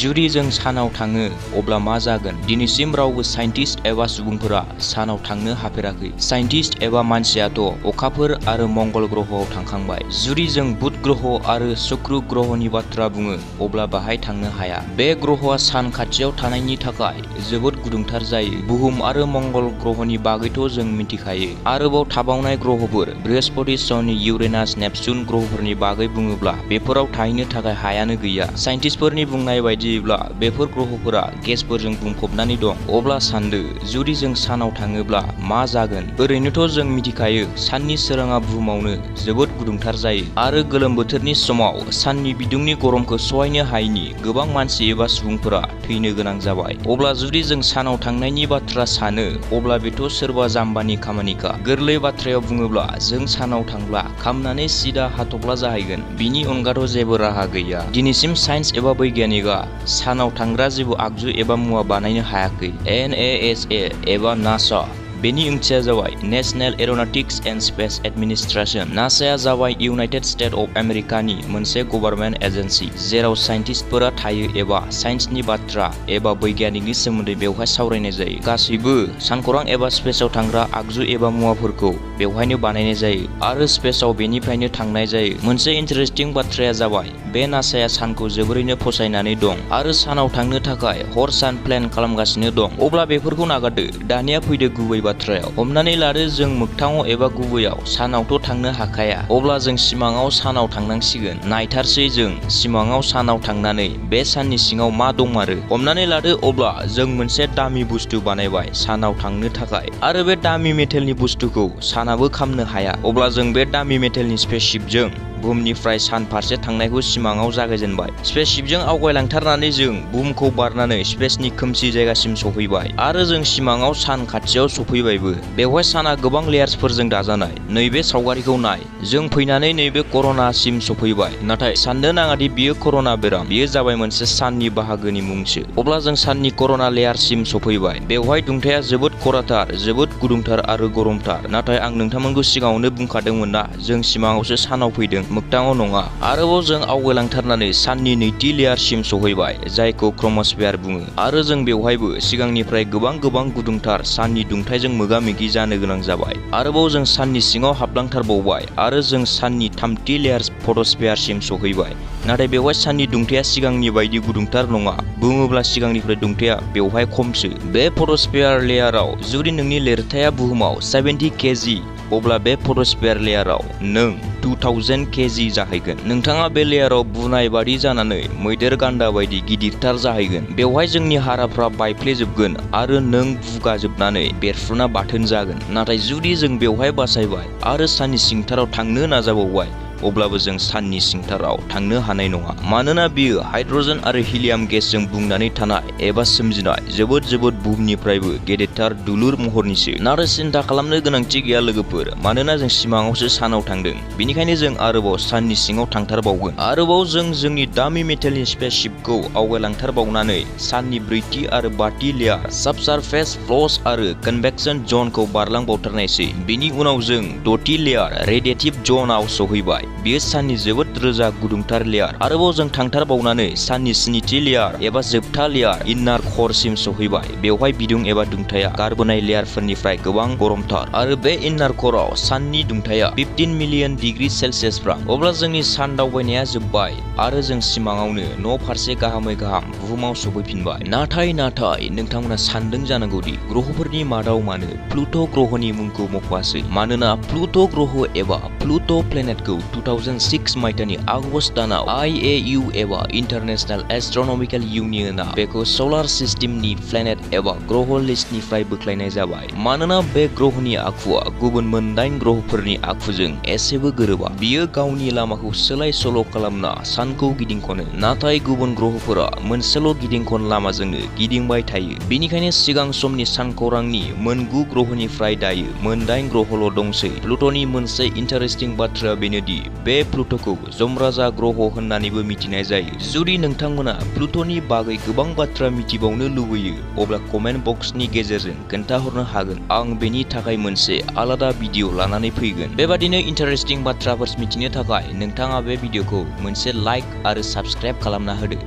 जुदि जों सानाव थाङो अब्ला मा जागोन? दिनैसिम रावबो साइन्टिस्ट एबा सुबुंफोरा सानाव थांनो हाफेराखै। साइन्टिस्ट एबा मानसियाथ' अखाफोर आरो मंगल ग्रहआव थांखांबाय। जुदि जों बुध ग्रह आरो शुक्र ग्रहनि बाथ्रा बुङो अब्ला बाहाय थांनो हाया। बे ग्रहआ सान खाथियाव थानायनि थाखाय जोबोद गुदुंथार जायो। बुहुम आरो मंगल ग्रहनि बागैथ' जों मिथिखायो। आरोबाव थाबावनाय ग्रहफोर बृहस्पति, शनि, इउरेनास, नेपचुन ग्रहफोरनि बागै बुङोब्ला बेफोराव थाहैनो थाखाय हायानो गैया। साइन्टिस्टफोरनि बुंनाय बायदियैब्ला बेफोर ग्रहफोरा गेसफोरजों बुंफबनानै दं। अब्ला सानदो जुदि जों सानाव थाङोब्ला मा जागोन? ओरैनोथ' जों मिथिखायो साननि सोराङा बुहुमावनो जोबोद गुदुंथार जायो आरो गोलोम बोथोरनि समाव साननि बिदुंनि गरमखौ सहायनो हायैनि गोबां मानसि एबा सुबुंफोरा थैनो गोनां जाबाय। अब्ला जुदि जों सानाव थांनायनि बाथ्रा सानो अब्ला बेथ' सोरबा जाम्बानि खामानिखा। गोरलै बाथ्रायाव बुङोब्ला जों सानाव थांब्ला खामनानै सिदा हाथफ्ला जाहैगोन। बिनि अनगाथ' जेबो राहा गैया। दिनैसिम साइन्स एबा बैगियानिकआ सानाव थांग्रा जेबो आगजु एबा मुवा बानायनो हायाखै। NASA एबा नासा बेनि ओंथिया जाबाय नेशनेल एर'नटिक्स एन्ड स्पेस एडमिनिस्ट्रेशन। नासाया जाबाय इउनाइटेड स्टेट अफ आमेरिकानि मोनसे गभर्नमेन्ट एजेन्सि जेराव साइन्टिस्टफोरा थायो एबा साइन्सनि बाथ्रा एबा बैगियानिकनि सोमोन्दै बेवहाय सावरायनाय जायो। गासैबो सानखरां एबा स्पेसाव थांग्रा आगजु एबा मुवाफोरखौ बेवहायनो बानायनाय जायो आरो स्पेसाव बेनिफ्रायनो थांनाय जायो। मोनसे इन्टारेस्टिं बाथ्राया जाबाय बे नासाया सानखौ जोबोरैनो फसायनानै दं आरो सानाव थांनो थाखाय हर सान प्लेन खालामगासिनो दं। अब्ला बेफोरखौ नागारदो, दानिया फैदो गुबै बाथ्रायाव। हमनानै लादो जों मोगथाङाव एबा गुबैयाव सानावथ' थांनो हाखाया। अब्ला जों सिमाङाव सानाव थांनांसिगोन। नायथारसै जों सिमाङाव सानाव थांनानै बे साननि सिङाव मा दंमारो। हमनानै लादो अब्ला जों मोनसे दामि बुस्थु बानायबाय सानाव थांनो थाखाय आरो बे दामि मेटेलनि बुस्थुखौ सानाबो खामनो हाया। अब्ला जों बे दामि मेटेलनि स्पेसशिपजों बुहुमनिफ्राय सान फारसे थांनायखौ सिमाङाव जागायजेनबाय। स्पेसशिपजों आवगायलांथारनानै जों बुहुमखौ बारनानै स्पेसनि खोमसि जायगासिम सफैबाय आरो जों सिमाङाव सान खाथियाव सफैबायबो। बेवहाय साना गोबां लेयार्सफोरजों दाजानाय। नैबे सावगारिखौ नाय। जों फैनानै नैबे कर'नासिम सफैबाय। नाथाय साननो नाङादि बियो कर'ना बेराम, बियो जाबाय मोनसे साननि बाहागोनि मुंसो। अब्ला जों साननि कर'ना लेयारसिम सफैबाय। बेवहाय दुंथाया जोबोद खराथार, जोबोद गुदुंथार आरो गरमथार। नाथाय आं नोंथांमोनखौ सिगाङावनो बुंखादोंमोन ना जों सिमाङावसो सानाव फैदों, मोगथाङाव नङा। आरोबाव जों आवगायलांथारनानै साननि नैथि लेयारसिम सौहैबाय जायखौ क्रोमोस्फेयार बुङो आरो जों बेवहायबो सिगांनिफ्राय गोबां गुदुंथार साननि दुंथाइजों मोगा-मोगि जानो गोनां जाबाय। आरोबाव जों साननि सिङाव हाबलांथारबावबाय आरो जों साननि थामथि लेयार फटस्फेयारसिम सौहैबाय। नाथाय बेवहाय साननि दुंथाया सिगांनि बायदि गुदुंथार नङा, बुङोब्ला सिगांनिफ्राय दुंथाया बेवहाय खमसो। बे फटस्फेयार लेयाराव जुदि नोंनि लिरथाया बुहुमाव 70 केजि अब्ला बे फटस्फेयार लेयाराव नों 2000 केजि जाहैगोन। नोंथाङा बे लेयाराव बुनाय बादि जानानै मैदेर गान्दा बायदि गिदिरथार जाहैगोन। बेवहाय जोंनि हाराफ्रा बायफ्लेजोबगोन आरो नों बुगाजोबनानै बेरफ्रुना बाथोन जागोन। नाथाय जुदि जों बेवहाय बासायबाय आरो साननि सिंथाराव थांनो नाजाबावबाय अब्लाबो जों साननि सिंथाराव थांनो हानाय नङा। मानोना बियो हाइड्रजेन आरो हिलियाम गेसजों बुंनानै थानाय एबा सोमजिनाय जोबोद बुहुमनिफ्रायबो गेदेरथार दुलुर महरनिसो। नाथाय सिन्था खालामनो गोनांथि गैया लोगोफोर, मानोना जों सिमाङावसो सानाव थांदों। बेनिखायनो जों आरोबाव साननि सिङाव थांथारबावगोन। आरोबाव जों जोंनि दामि मेटेलनि स्पेसशिपखौ आवगायलांथारबावनानै साननि ब्रैथि आरो बाथि लेयार साबसारफेस फ्ल'स आरो कन्वेक्सन जनखौ बारलांबावथारनायसै। बेनि उनाव जों द'थि लेयार रेडिएटिभ जनआव सौहैबाय। बेयो साननि जोबोद रोजा गुदुंथार लेयार। आरोबाव जों थांथारबावनानै साननि स्निथि लेयार एबा जोबथा लेयार इन्नार खरसिम सौहैबाय। बेवहाय बिदुं एबा दुंथाया गारबोनाय लेयारफोरनिफ्राय गोबां गरमथार आरो बे इन्नार खराव साननि दुंथाया 15 मिलियन डिग्री सेलसियासफ्राम। अब्ला जोंनि सान दावबायनाया जोबबाय आरो जों सिमाङावनो न' फारसे गाहामै गाहाम बुहुमाव सफैफिनबाय। नाथाय नोंथांमोना सानदों जानांगौदि ग्रहफोरनि मादाव मानो प्लुट' ग्रहनि मुंखौ मख'आसै। मानोना प्लुट' ग्रह एबा प्लुट' प्लेनेटखौ 2006 मायथाइनि आगष्ट दानाव IAU एबा इन्टारनेशनेल एस्ट्रनमिकेल इउनियनआ बेखौ सलार सिस्टेमनि प्लेनेट एबा ग्रह लिस्टनिफ्राय बोख्लायनाय जाबाय। मानोना बे ग्रहनि आखुआ गुबुन मोनदाइन ग्रहफोरनि आखुजों एसेबो गोरोबा। बियो गावनि लामाखौ सोलाय सोल' खालामना सानखौ गिदिंखनो, नाथाय गुबुन ग्रहफोरा मोनसेल' गिदिंखन लामाजोंनो गिदिंबाय थायो। बेनिखायनो सिगां समनि सानखौरांनि मोन 9 ग्रहनिफ्राय दायो मोनदाइन ग्रहल' दंसै। प्लुट'नि मोनसे इन्टारेस्टिं बाथ्राया बेनोदि बे प्लुट'खौ जमराजा ग्रह होननानैबो मिथिनाय जायो। जुदि नोंथांमोना प्लुट'नि बागै गोबां बाथ्रा मिथिबावनो लुबैयो अब्ला कमेन्ट बक्सनि गेजेरजों खोन्थाहरनो हागोन। आं बेनि थाखाय मोनसे आलादा भिडिअ लानानै फैगोन। बेबादिनो इन्टारेस्टिं बाथ्राफोर मिथिनो थाखाय नोंथाङा बे भिडिअखौ मोनसे लाइक आरो साबस्क्राइब खालामना होदो।